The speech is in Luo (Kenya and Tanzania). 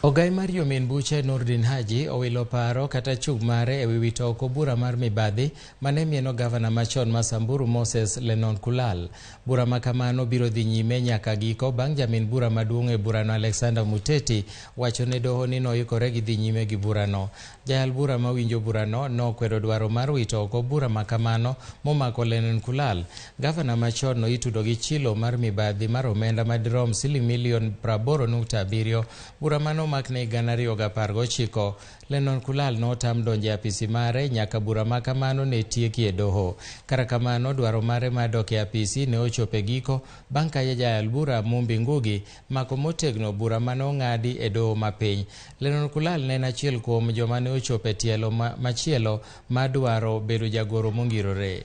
Ogai mar jomin buche Nurdin Haji owilo paro kata chung' mare ewi wito oko bura mar mibadhi mane mieno gavana machon ma Samburu Moses Lenolkulal. Bura ma kamano biro dhi nyime nyaka giko bang' jamin bura maduong' e burano Alexander Muteti wacho ne doho ni noikore gi dhi nyime gi burano. Jayal bura mawinjo burano nokwedo dwaro mar wito oko bura ma kamano momako Lenolkulal. Gavana machon no itudo gi chilo mar mibadhi mar omenda madirom siling milion 80.7. Bura mane omakne 2019, Lenolkulal notam donjo e apisi mare nyaka bura ma kamano ne tieki e doho. Kata kamano, dwaro mare mar dok e apisi ne ochopo e giko bang' ka jayal bura Mumbi Ngugi mako motegno bura mane ong'adi e doho mapiny. Lenolkulal ne en achiel kuom joma ne ochopo e tielo machielo mar dwaro bedo jagoro mongirore.